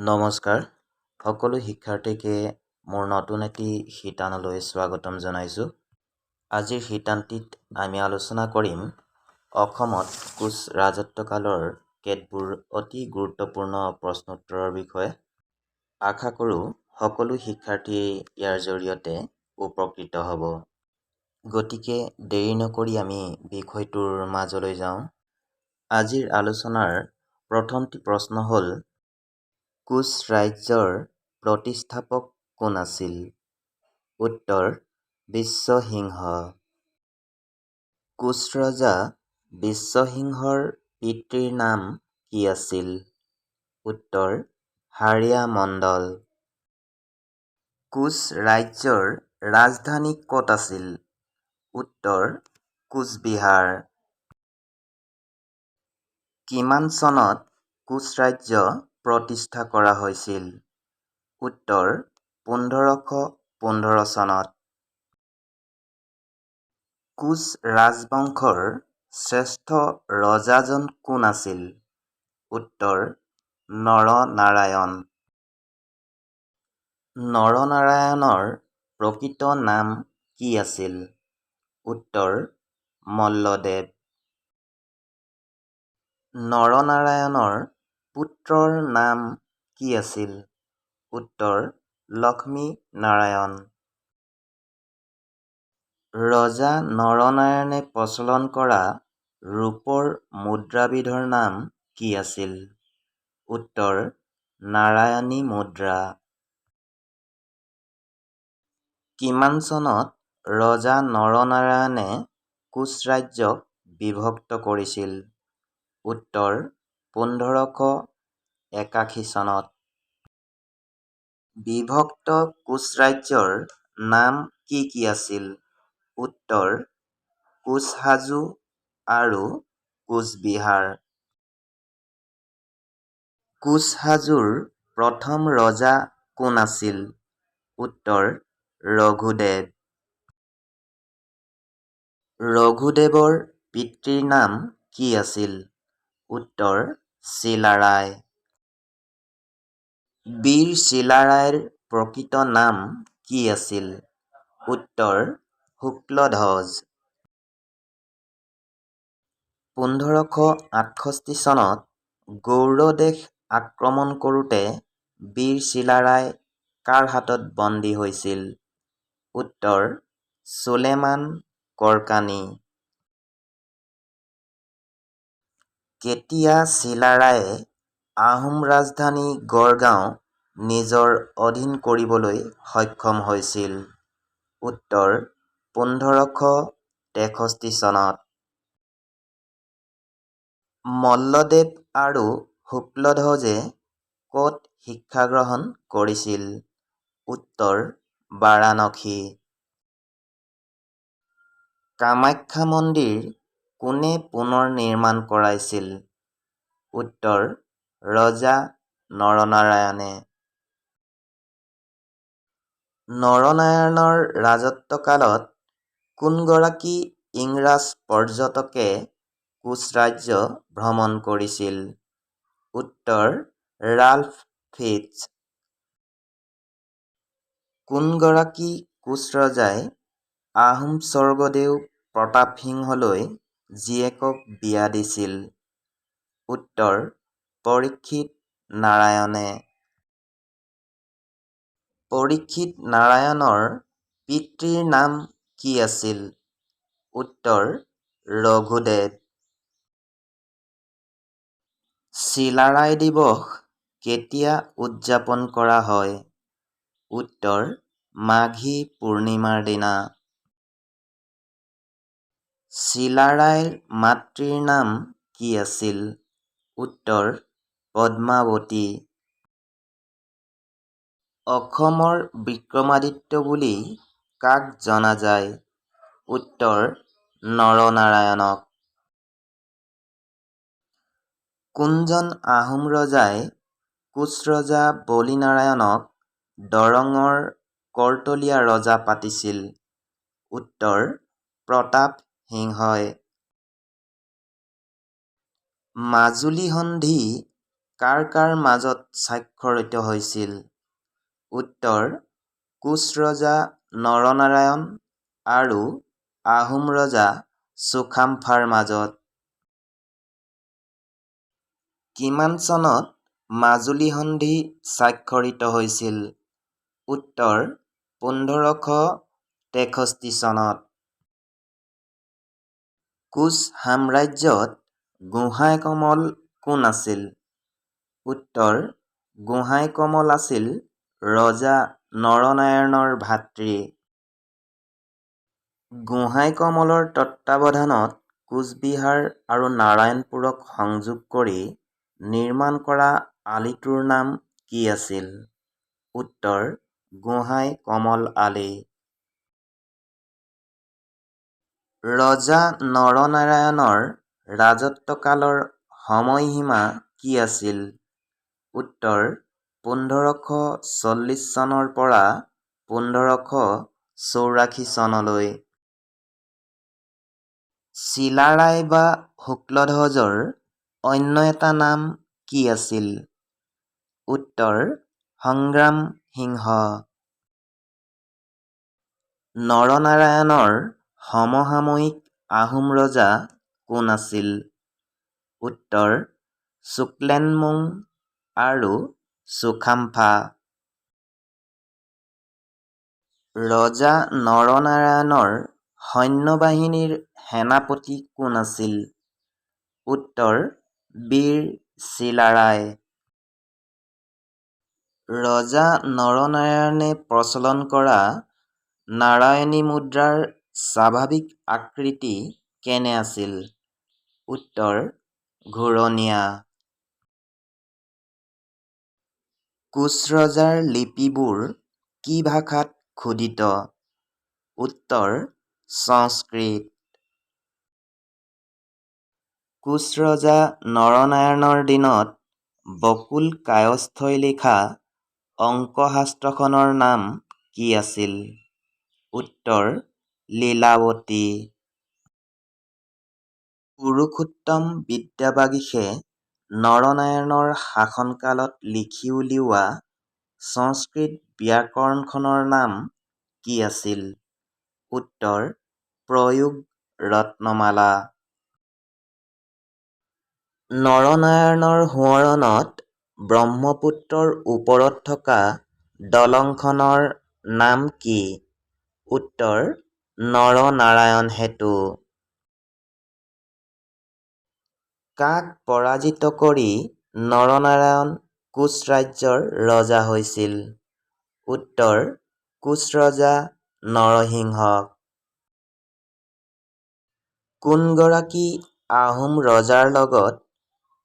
নমস্কাৰ, সকলো শিক্ষাৰ্থীকে মোৰ নতুন এটি শিতানলৈ স্বাগতম জনাইছোঁ। আজিৰ শিতানটিত আমি আলোচনা কৰিম অসমত কোচ ৰাজত্বকালৰ কেতবোৰ অতি গুৰুত্বপূৰ্ণ প্ৰশ্নোত্তৰৰ বিষয়ে। আশা কৰোঁ সকলো শিক্ষাৰ্থীয়ে ইয়াৰ জৰিয়তে উপকৃত হ'ব। গতিকে দেৰি নকৰি আমি বিষয়টোৰ মাজলৈ যাওঁ। আজিৰ আলোচনাৰ প্ৰথমটি প্ৰশ্ন হ'ল, কোচ ৰাজ্যৰ প্ৰতিষ্ঠাপক কোন আছিল? উত্তৰ, বিশ্বসিংহ। কোচ ৰজা বিশ্বসিংহৰ পিতৃৰ নাম কি আছিল? উত্তৰ, হাড়িয়া মণ্ডল। কোচ ৰাজ্যৰ ৰাজধানী ক'ত আছিল? উত্তৰ, কোচবিহাৰ। কিমান চনত কোচ ৰাজ্য প্ৰতিষ্ঠা কৰা হৈছিল? উত্তৰ, 1515 চনত। কোচ ৰাজবংশৰ শ্ৰেষ্ঠ ৰজাজন কোন আছিল? উত্তৰ, নৰনাৰায়ণ। নৰনাৰায়ণৰ প্ৰকৃত নাম কি আছিল? উত্তৰ, মল্লদেৱ। নৰনাৰায়ণৰ পুত্ৰৰ নাম কি আছিল? উত্তৰ, লক্ষ্মীনাৰায়ণ। ৰজা নৰনাৰায়ণে প্ৰচলন কৰা ৰূপৰ মুদ্ৰাবিধৰ নাম কি আছিল? উত্তৰ, নাৰায়ণী মুদ্ৰা। কিমান চনত ৰজা নৰনাৰায়ণে কোচ ৰাজ্যক বিভক্ত কৰিছিল? উত্তৰ, 1581 চনত। বিভক্ত কোচ ৰাজ্যৰ নাম কি কি আছিল? উত্তৰ, কোচহাজো আৰু কোচবিহাৰ। কোচহাজোৰ প্ৰথম ৰজা কোন আছিল? উত্তৰ, ৰঘুদেৱ। ৰঘুদেৱৰ পিতৃৰ নাম কি আছিল? উত্তৰ, চিলাৰায়। বীৰ চিলাৰায়ৰ প্ৰকৃত নাম কি আছিল? উত্তৰ, শুক্লধ্বজ। 1568 চনত গৌড়দেশ আক্ৰমণ কৰোঁতে বীৰ চিলাৰায় কাৰ হাতত বন্দী হৈছিল? উত্তৰ, চুলেমান কৰকাণী। কেতিয়া চিলাৰায়ে আহোম ৰাজধানী গড়গাঁও নিজৰ অধীন কৰিবলৈ সক্ষম হৈছিল? উত্তৰ, 1563 চনত। মল্লদেৱ আৰু শুক্লধ্বজে ক'ত শিক্ষাগ্ৰহণ কৰিছিল? উত্তৰ, বাৰাণসী। কামাখ্যা মন্দিৰ কোনে পুনৰ নিৰ্মাণ কৰাইছিল? উত্তৰ, ৰজা নৰনাৰায়ণে। নৰনাৰায়ণৰ ৰাজত্বকালত কোনগৰাকী ইংৰাজ পৰ্যটকে কোচ ৰাজ্য ভ্ৰমণ কৰিছিল? উত্তৰ, ৰাল্ফ ফিটছ। কোনগৰাকী কোচ ৰজাই আহোম স্বৰ্গদেউ প্ৰতাপ সিংহলৈ জীয়েকক বিয়া দিছিল? উত্তৰ, পৰীক্ষিত নাৰায়ণে। পৰীক্ষিত নাৰায়ণৰ পিতৃৰ নাম কি আছিল? উত্তৰ, ৰঘুদেৱ। চিলাৰায় দিৱস কেতিয়া উদযাপন কৰা হয়? উত্তৰ, মাঘী পূৰ্ণিমাৰ দিনা। চিলাৰায়ৰ মাতৃৰ নাম কি আছিল? উত্তৰ, পদ্মাৱতী। অসমৰ বিক্ৰমাদিত্য বুলি কাক জনা যায়? উত্তৰ, নৰনাৰায়ণক। কোনজন আহোম ৰজাই কোচ ৰজা বলিনাৰায়ণক দৰঙৰ কৰতলীয়া ৰজা পাতিছিল? উত্তৰ, প্ৰতাপ সিংহই। মাজুলী সন্ধি কাৰ কাৰ মাজত স্বাক্ষৰিত হৈছিল? উত্তৰ কোচ ৰজা নৰনাৰায়ণ আৰু আহোম ৰজা চুখামফাৰ মাজত। কিমান চনত মাজুলী সন্ধি স্বাক্ষৰিত হৈছিল? উত্তৰ 1563 চনত। কোচ সাম্ৰাজ্যত গোহাঁই কমল কোন আছিল? উত্তৰ গোহাঁই কমল আছিল ৰজা নৰনাৰায়ণৰ ভাতৃ। গোহাঁই কমলৰ তত্ত্বাৱধানত কোচবিহাৰ আৰু নাৰায়ণপুৰক সংযোগ কৰি নিৰ্মাণ কৰা আলিটোৰ নাম কি আছিল? উত্তৰ গোহাঁই কমল আলি। ৰজা নৰনাৰায়ণৰ ৰাজত্বকালৰ সময়সীমা কি আছিল? উত্তৰ 1540 চনৰ পৰা 1584 চনলৈ। চিলাৰায় বা শুক্লধ্বজৰ অন্য এটা নাম কি আছিল? উত্তৰ সংগ্ৰাম সিংহ। নৰনাৰায়ণৰ সমসাময়িক আহোম ৰজা কোন আছিল? উত্তৰ চুক্লেনমুং আৰু চুখামফা। ৰজা নৰনাৰায়ণৰ সৈন্যবাহিনীৰ সেনাপতি কোন আছিল? উত্তৰ বীৰ চিলাৰায়। ৰজা নৰনাৰায়ণে প্ৰচলন কৰা নাৰায়ণী মুদ্ৰাৰ স্বাভাৱিক আকৃতি কেনে আছিল? উত্তৰ ঘূৰণীয়া। কোচ ৰজাৰ লিপিবোৰ কি ভাষাত খোদিত? উত্তৰ সংস্কৃত। কোচ ৰজা নৰনাৰায়ণৰ দিনত বকুল কায়স্থই লিখা অংকশাস্ত্ৰখনৰ নাম কি আছিল? উত্তৰ লীলাৱতী। পুৰুষোত্তম বিদ্যাবাগীশে নৰনাৰায়ণৰ শাসনকালত লিখি উলিওৱা সংস্কৃত ব্যাকৰণখনৰ নাম কি আছিল? উত্তৰ প্ৰয়োগ ৰত্নমালা। নৰনাৰায়ণৰ সোঁৱৰণত ব্ৰহ্মপুত্ৰৰ ওপৰত থকা দলংখনৰ নাম কি? উত্তৰ নৰনাৰায়ণ সেতু। কাক পৰাজিত কৰি নৰনাৰায়ণ কোচ ৰাজ্যৰ ৰজা হৈছিল? উত্তৰ কোচ ৰজা নৰসিংহক। কোনগৰাকী আহোম ৰজাৰ লগত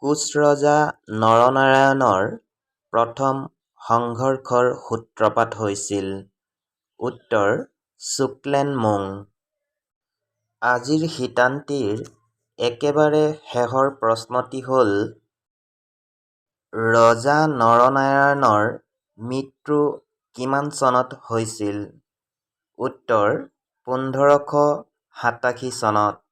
কোচ ৰজা নৰনাৰায়ণৰ প্ৰথম সংঘৰ্ষৰ সূত্ৰপাত হৈছিল? উত্তৰ চুক্লেনমুং। আজিৰ শিতানটিৰ একেবাৰে শেষৰ প্ৰশ্নটি হ'ল, ৰজা নৰনাৰায়ণৰ মৃত্যু কিমান চনত হৈছিল? উত্তৰ 1587 চনত।